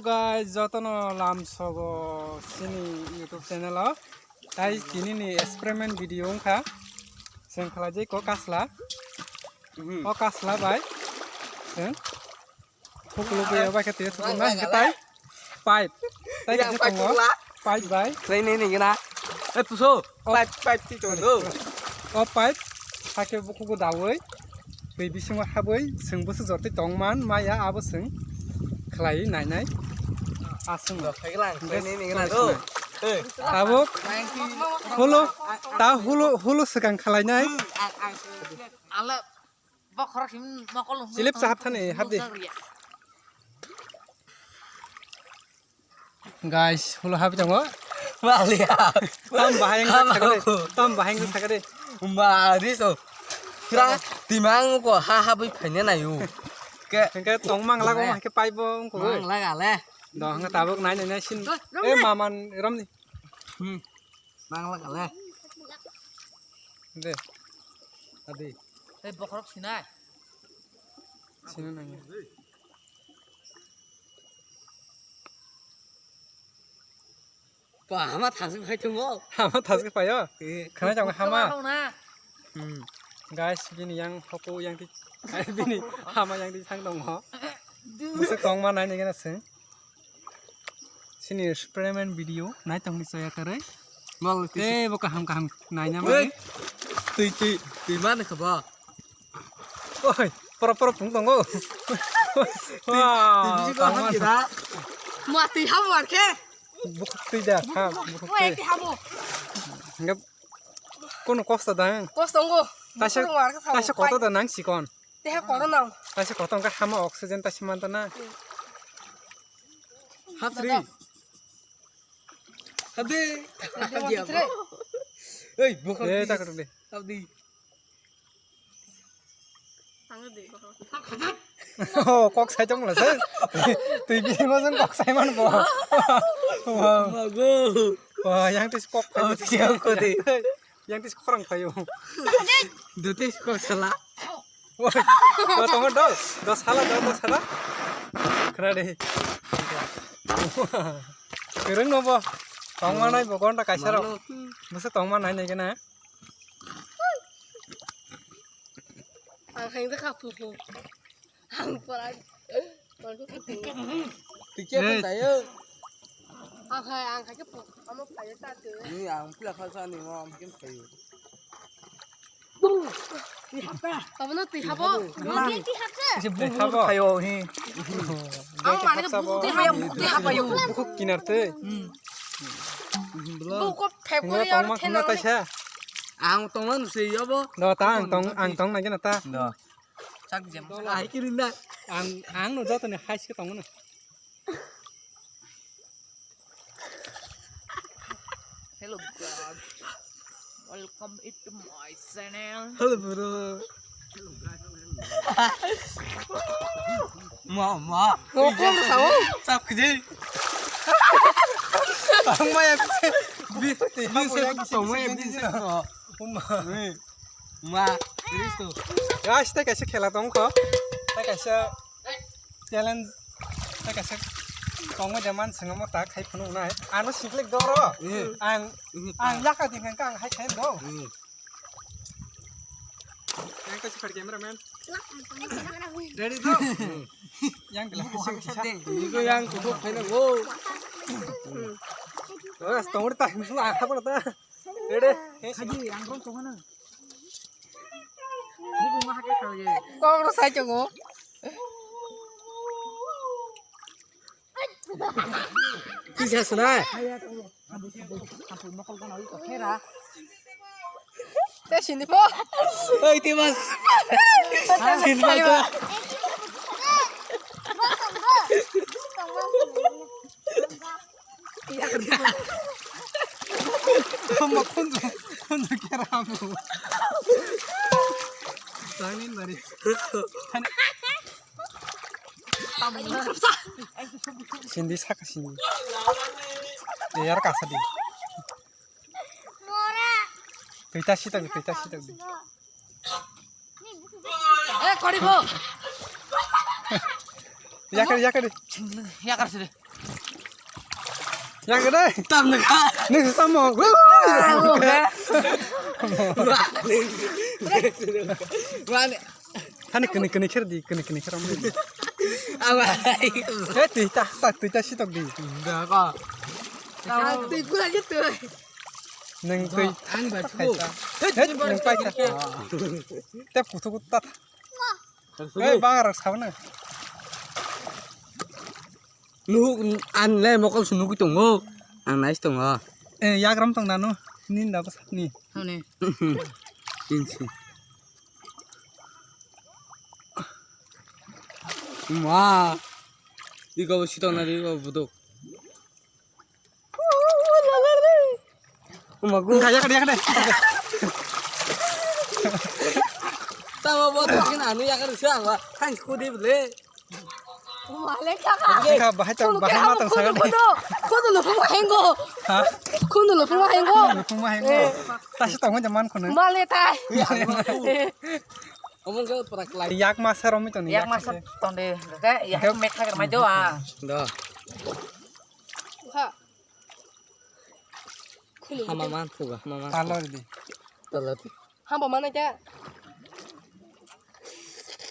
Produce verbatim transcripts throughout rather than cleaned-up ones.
Guys, jotono lamsogo chini YouTube channel o. Tai tini ni experiment video wngkha. Chwng khlai jai kok kasla. Mhm. O kasla bai. Chwng. Khuklu bai obai khe twi sukun na hingke tai. Pipe. Tai kisa tongo. Pipe bai. Khlai nai nai gana. Eh, puso. O pipe, pipe twi tongo. O pipe. Hakhe bukhugo dawi. Twi bisingo habwi chwng busu jortwi tongman maya abo chwng khlai nai nai. Aswng. Khlai nai nai gana do. Eh. Tabuk. Hulo. Ta hulo, hulo swkang khlai nai. Ang, ang. Ala bokhorok sim mokol. Silip sa hapthani, hapdi. Guys, hulo habi tongo. Malia. Tam bahai wngkha sakade. Tam bahai wngkha sakade. Mari so. Kira timang ko ha ha bui phaina nayo. Ke. Hingke tong mangla ko hingke paibo wngko. Mangla gale. Do hingke tabuk nai nai nai sin. Eh, maman romni. Hmm. Mangla gale. De. Adi. Tei bokhorok sinai. Sina nangya. Ba, hama thasik phai tongo. Hama thasik phaio? Eh. Khana jang hama. Khana rok na. Hmm. Guys, bini yang hoku yang ti, bini hama yang ti thang tongo. Musuk tongma nai nai gana sing. Sini experiment video nai tongni chaya karwi. Mal twi. Tei bo kaham kaham naina mani. Twi, twi, twi mani khaba. Oi, poro poro pung tongo. Wow, twi bisi ko tongma. Ham kira. Mua twi ham war khe. Bukhuk twi da, ha, bukhuk twi. Oi, twi hamo. Hingke kono kosto da. Kosto ngo. Taisa, bukhuk war khe thago, taisa koto pai. Da nang sikon. Teha kono nang. Taisa koto hingke hama oxygen taisa manta na. Hmm. Hapsri. Hapdi. Hapdi hapdi. Ei, bukhuk. Eh, twi. Tak de. Hapdi. Oh, kok sai tong la sai. Twi bisi mo jang kok sai man bo. Wow. Mago. Wah, yang tis kok. Oh, siang ko de. Yang tis korang payo. Dutis kok sala. Wah, wah, tong do. Do sala, do, do sala. Kena de. Kereng no bo. Tong manai bo gonta kaisa rok. Mano. Masa tong manai nai kena. Ang hai de kha phu phu. Ang pora. Pon phu phu. Tiket pun tayo. Ang hai, ang hai ke phu. Amo phai ta tu. Ni ang pula kha sa ni mo am kin phayo. Twi hapka. Tamo no twi habo. Twi habo. Twi habo. Twi habo. Twi habo. Ang mane ke buku twi habo, buku twi habo yo. Buku kinar twi. Hmm. Buku thep kori ar tong ma khuna taisa. Ang tongma nuse yobo. Do ta ang tong, ang tong nai gena ta. Do. Chak jem. Ai kirinda. Ang, ang no joto ni hais ke tong na. Hello guys. Welcome it to my channel. Hello bro. Ma, ma. Kokong sao. Sap kiji. Tongmaya bi, bi, bi, tongmaya bi. Uma. Ma, serius tu. Guys, ta kaisa khela tongkho. Ta kaisa challenge. Ta kaisa tongma jaman singamo ta khai phunu nai. Ano siklik doro. Ang, ang yaka ding kang hai khain do. Yang kasih pada cameraman. Ready, bro? Yang gelas kasih. Itu yang kutuk khaina go. Bas, tongor ta, musuh akha pura ta. Ready? Haji, yang rom tongana. Buku mah ke kali. Kok ro sai chongo. Tisa sunai. Te sini po. Oi, te mas. Sini po. Tamo kundu, kundu kera amu. Tangin bari. Sindi saka sindi. Yar kasa di. Tuita sita, tuita sita. Eh, kori bo. Yakar, yakar. Yakar sih deh. Yang gede. Tam na ka. Ni sama. Wah, ni. Wah, ni. Thani kini kini kher di, kini kini kher amri. Awa. Eh, tui ta, ta, tui ta sitok di. Da ka. Tui pura gitu. Neng tui. Ang ba tu. Hei, neng pai ta. Tep kutu kutu ta. Eh, bang rak sao na. Nuhuk an le mokol su nugui tongo. Ang nais tongo. Eh, yagram tong nanu. Nin da bwsakni. Hone. Insi. Ma. Iko sitong na iko buduk. Umagu. Kaya kaya kaya. Tama botok ini anu ya kan siang wa. Kan kudi bele. Male kaka. Kaka bahai tang bahai ma tang sagan. Kudu kudu lo pung hengo. Ha? Kudu lo pung hengo. Lo pung hengo. Tasi tong jaman kono. Male tai. Omong ke prak lai. Yak masa romi tong. Yak masa tonde. Ke yak mek khagar mai do a. Do. Ha. Hama man thuga, hama man. Talor di. Talor di. Hamba mana kya?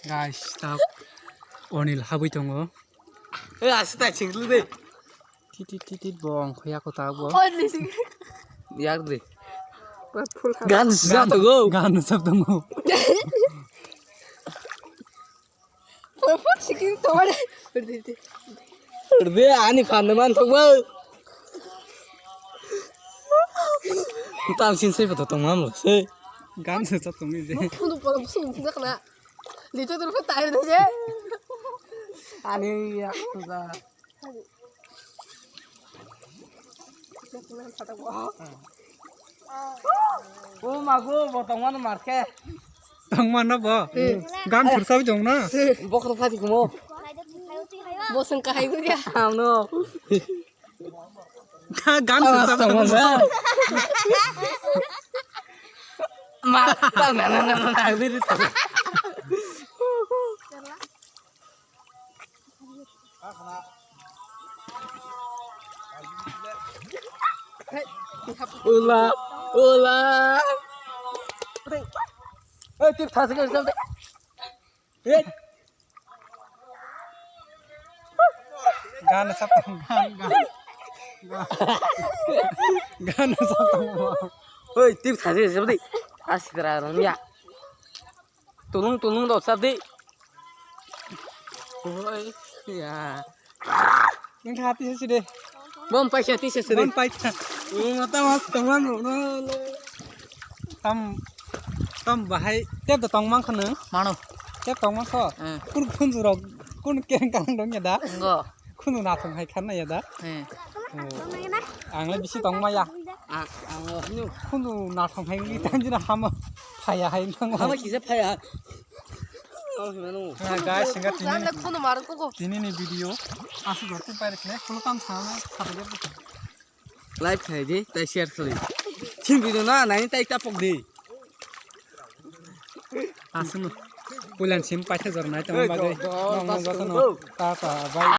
Guys, stop. Onil habui tongo. Eh, asita chinglu de. Titit titit bong khoya ko ta bo. Oi, lisi. Yak de. Gan sab tongo. Gan sab tongo. Sikin tore. Rde ani phan man thok ba. Tam sin sei pato tong mam lo sei. Gan se chap tong ni je. Phun pora phun phun khna. Lito dur phun tai de je. Ani ya. O mago, bo tongmano marke. Tongmano bo. Hmm. Gan thursa jong na. Bokro phati kumo. Bo sengka hai gurya. Amno. Gan thursa tongmano. Ma, tang na na na na na. Ula, ula. Hei, tip thasi ka sam. Hei. Gan sap gan gan. Gan sap. Hei, tip thasi ka sam. Asitra rong ya. Tulung tulung do sab di. Oi ya. Nang hati sih deh. Bon paisa tisa sih deh. Bon paisa. Mata mas teman no. Tam tam bahai tep da tong mang khana. Mano. Tep tong mang kho. Eh. Kun kun jurok kun keng kang dong ya da. Engo. Khunu nathong hai khan ya da. He. Oh. Ang le bisi tong maya. A, ang le hinu. Khunu nathong hai ni tan jina hama phaya hai nang. Hama kisa phaya. Ang himanu. Ha, guys, singa tini. Khunu mar kuku. Tini ni video. Asu jor tu pai rekne. Khunu tam sana. Like khai di, tai share khai. Chin video na nai tai tapok di. Asunu. Pulan sim paitha jor nai tong bagwi. Nong nong jotono. Tata, bye